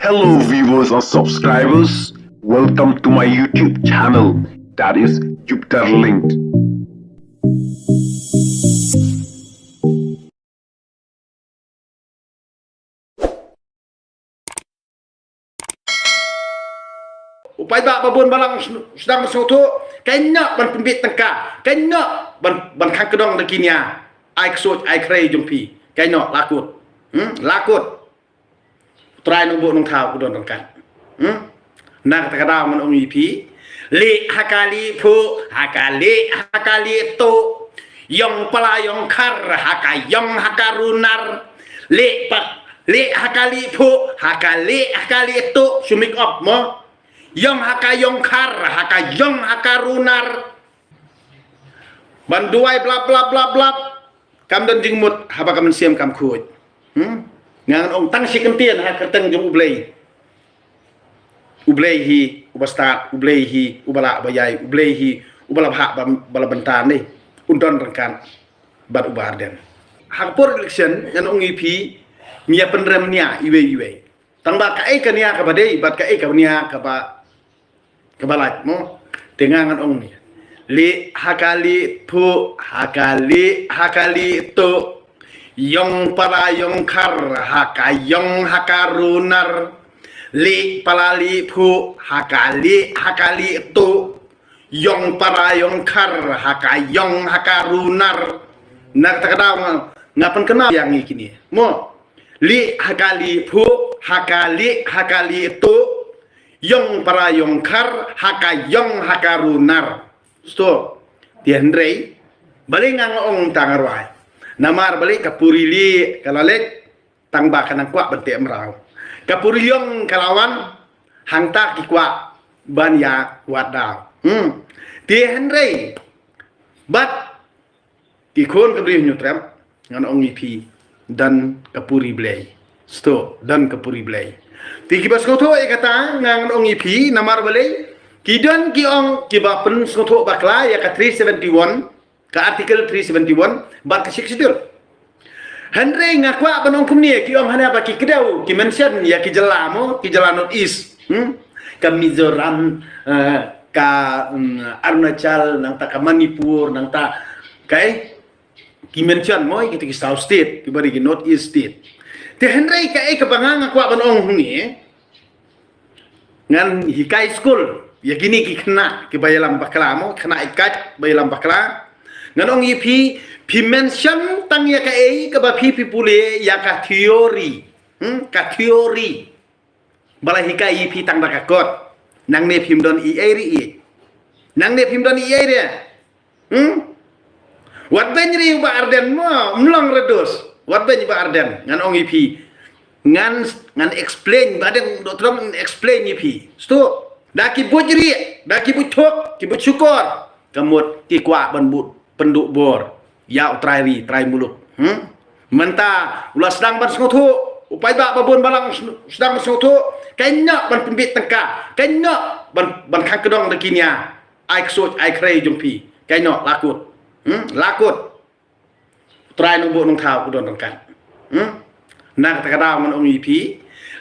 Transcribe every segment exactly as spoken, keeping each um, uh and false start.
Hello viewers and subscribers, welcome to my YouTube channel, that is Jupiter Linked. U paidbah ba bun balang sdang sngewthuh, kane ban pynbit tyngka, kane ban ban khang kdong da ki nia. Ai ksuid ai khrei jong phi, kane la kut. Hmm, la kut. Trai Nongbuh Nongthaw u don ryngkat. Hmm? Na kata ka daw ngan ong ïa phi. Lieh ha ka lieh phuh, ha ka lieh, ha ka lieh tuh. Ïong pala ïong khar, ha ka ïong ha ka runar. Lieh pa, lieh ha ka lieh phuh, ha ka lieh, ha ka lieh tuh. Shu mix up mo. Ïong ha ka ïong khar, ha ka ïong ha ka runar. Ban duwai blap blap blap blap. Kam don jingmut haba ka mynsiem kam khuid. Hmm? Nga ngan ong tang shi kyntien ha kyrteng jong U Blei. U Blei hi uba stad, U Blei hi uba lah uba ïai, U Blei hi uba la bhah ba, ba la bynta ne. Un don ryngkat bad U Bah Ardent. Ha ka por election ngan ong ïa phi, ngi ïa pynrem nia iwei iwei. Tang ba kaei ka nia kaba dei bad kaei ka nia kaba kaba lait mo. Te nga ngan ong ne. Lieh ha ka lieh phuh, ha ka lieh, ha ka lieh tuh. Ïong pala ïong khar, ha ka ïong ha ka runar. Lieh pala lieh phuh, ha ka lieh, ha ka lieh tuh. Ïong pala ïong khar, ha ka ïong ha ka runar. Na kata ka daw nga, nga pynkynmaw ïa ngi kine. Mo. Lieh ha ka lieh phuh, ha ka lieh, ha ka lieh tuh. Ïong pala ïong khar, ha ka ïong ha ka runar. Sto. Te hynrei. Balei nga nga ong tang arwai. Namar balei ka puri lieh, ka la leit, tang ba ka nang kwah ban teh mraw. Ka puri ïong ka la wan, hangta ki kwah ban ïa wad daw. Hmm. Te hynrei. Bad ki khun ka Bri u Hynñiewtrep, ngan ong ïa phi, don ka puri Blei. Sto, don ka puri Blei. Te kiba sngewthuh ïa kata, ngan ong ïa phi, namar balei, ki don ki ong, kiba pynsngewthuh bakla, ïa ka three seventy-one, ka Article three seventy-one, bad ka Sixth Schedule. Hynrei nga kwah ban ong kumne, ki ong hana ba ki kdew, ki mention, ïa ki jylla mo, ki jylla North East. Hmm? Ka Mizoram, eh, ka, mm, Arunachal, nangta ka Manipur, nangta, kai, ki mention mo, kita ki South State, kiba dei ki North East State. Te hynrei kaei kaba nga nga kwah ban ong hangne, ngan hikai skul, ïa kine ki khynnah, kiba ïalam bakla mo, khynnah ïa kat, ba ïalam bakla. Ngan ong ïa phi, phi mention tang ïa kaei, kaba phi phi pule, ïa ka theory. Hmm, ka theory. Ba la hikai ïa phi tang da ka kot. Nangne phim don ei ei ri ei. Nangne phim don ei ei ri. Hmm? Wat beiñ ri u Bah Ardent mo, mlong redus. Wat beiñ Bah Ardent, ngan ong ïa phi. Ngan, ngan explain, Bah Ardent, dok trom explain ïa phi. Sto. Da ki buit ri, da ki buit thok, ki buit shukor. Ka mut ki kwah ban bud pynduh bor ïa u trai ri trai muluk. Hmm? Mynta u la sdang ban sngewthuh, u paidbah ba bun balang sdang ban sngewthuh, kaei noh ban pynbit tyngka, kaei noh ban, ban khang kdong da ki nia, ai ksuid ai khrei jong phi, kaei noh la kut. Hmm? La kut. Trai Nongbuh Nongthaw u don ryngkat. Hmm? Na kata ka daw ngan ong ïa phi.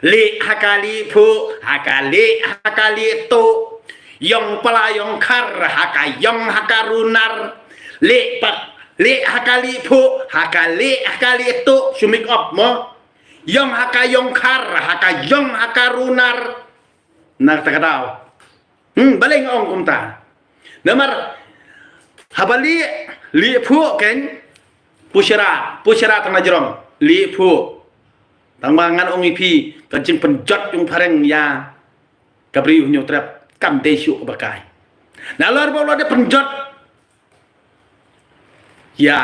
Lieh ha ka lieh phuh, ha ka lieh, ha ka lieh tuh. Ïong pala ïong khar, ha ka ïong ha ka runar. Lieh pat, lieh ha ka lieh phuh, ha ka lieh, ha ka lieh tuh. Shu mix up mo. Ïong ha ka ïong khar, ha ka ïong ha ka runar. Na kata ka daw. Hmm, balei nga ong kumta. Namar, haba lieh, lieh phuh kan, pushra, pushra tang na jrong, lieh phuh. Tang ba ngan ong ïa phi, ka jingpynjot jong phareng ïa ka Bri u Hynñiewtrep, kam dei shuh kaba kai. Nalor ba u la dei pynjot ïa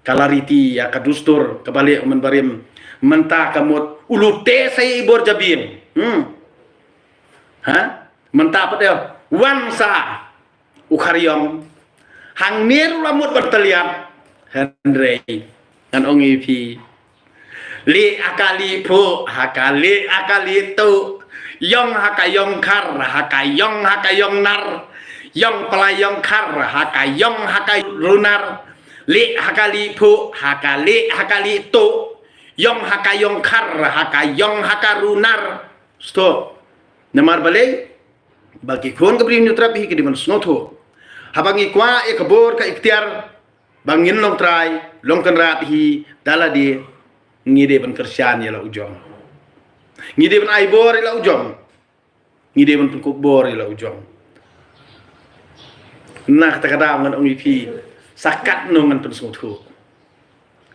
ka lariti, ïa ka dustur, kaba lieh u mynbarim. Mynta ka mut u lute sa ïa i bor jabieng. Hmm. Ha? Mynta pat dei wan sa u khariong. Hangne ruh la mut ban tylliat. Hynrei ngan ong ïa phi. Lieh ha ka lieh phuh, ha ka lieh, ha ka lieh tuh. Ïong ha ka ïong khar, ha ka ïong, ha ka ïong nar. Ïong pala ïong khar, ha ka ïong, ha ka runar. Lieh ha ka lieh phuh, ha ka lieh, ha ka lieh tuh. ïong ha ka ïong khar, ha ka ïong ha ka runar. Sngewthuh. Namar balei? Ba ki khun ka Bri Hynñiewtrep hi ki dei ban sngewthuh. Haba ngi kwah ïa ka bor ka iktiar ba ngin long trai, long kynrad hi da lade, ngi dei ban kyrshan ïa la u jong. Ngi dei ban ai bor ïa la u jong. Ngi dei ban pynkup bor ïa la u jong. Na kata ka daw ngan ong ïa phi, sa katno ngan pynsngewthuh.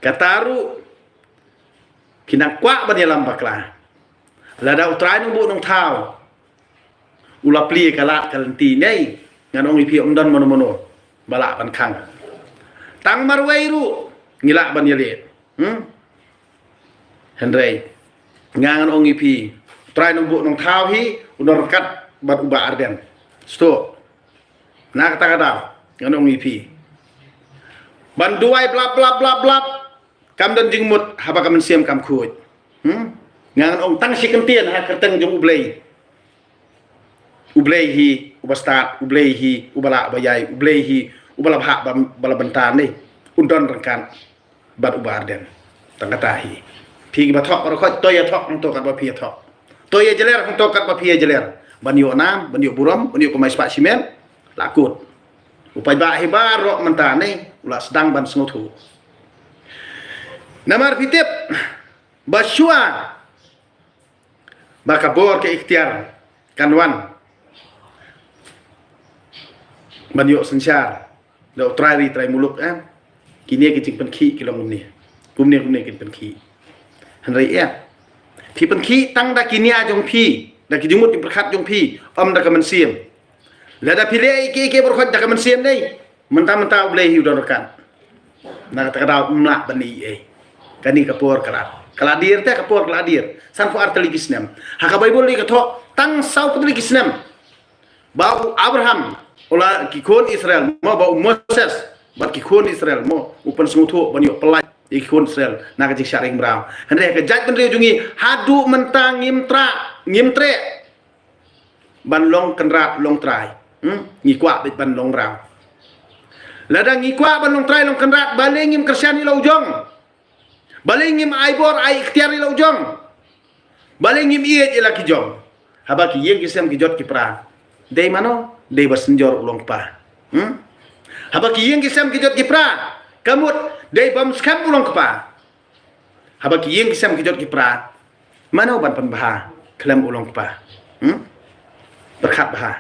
Kata ruh ki nang kwah ban ïalam bakla. Lada U Trai Nongbuh Nongthaw u la plie ka lad ka lynti, nai ngan ong ïa phi, ym don mano mano ba lah ban khang. Tang marwei ruh ngi lah ban ïaleh. Hmm? Hynrei nga ngan ong ïa phi, U Trai Nongbuh Nongthaw hi u don ryngkat bad u Bah Ardent. Sngewthuh. Na kata ka daw ngan ong ïa phi, ban duwai blap blap blap blap, kam don jingmut haba ka mynsiem kam khuid. Hmm? Nga ngan ong tang shi kyntien ha kyrteng jong U Blei. U Blei hi uba stad, U Blei hi uba lah uba ïai, U Blei hi uba la bhah ba, ba la bynta, ne un don ryngkat bad u Bah Ardent. Tang kata hi. Phi kiba thok baroh khoit, to ïa thok hangto katba phi ïa thok. To ïa jler hangto katba phi ïa jler. Ban ïoh nam, ban ïoh burom, ban ïoh kumai spah shimet, la kut. U paidbah hi baroh mynta, ne u la sdang ban sngewthuh. Namar phi tip ba shuwa ba ka bor ka iktiar kan wan ban ïoh synshar da U Trai ri Trai muluk, eh, kine ki jingpynkhih ki long kumne, kumne kumne kin pynkhih. Hynrei, eh, phi pynkhih tang da ki nia jong phi, da ki jingmut jingpyrkhat jong phi, ym da ka mynsiem. Lada phi leh ïa ki, ïa ki baroh khoit da ka mynsiem, ne mynta mynta U Blei hi u don ryngkat. Na kata ka daw ym lah ban ïa ei. Kane ka por ka la, ka la dier te, ka por ka la dier. Sanphew ar tylli ki snem. Ha ka Baibl ka thoh tang sawphew tylli ki snem ba u Abraham, u la, ki khun Israel, mo, ba u Moses bad ki khun Israel, mo, u pynsngewthuh ban ïoh pyllait ïa ki khun Israel na ka jingshah ri mraw. Hynrei ha ka jaitbynriew jong ngi haduh mynta ngim treh, ngim treh ban long kynrad long trai. Hmm? Ngi kwah beit ban long mraw. Lada ngi kwah ban long trai long kynrad, balei ngim kyrshan ïa la u jong? Balei ngim ai bor ai iktiar ïa la u jong? Balei ngim ïeit ïa la ki jong? Haba ki ïing ki sem ki jot ki pra, dei mano? Dei ba synjor u long kpa. Hmm? Haba ki ïing ki sem ki jot ki pra, ka mut dei bym skhem u long kpa. Haba ki ïing ki sem ki jot ki pra, mano ban pynbha khlem u long kpa? Hmm? Pyrkhat bha.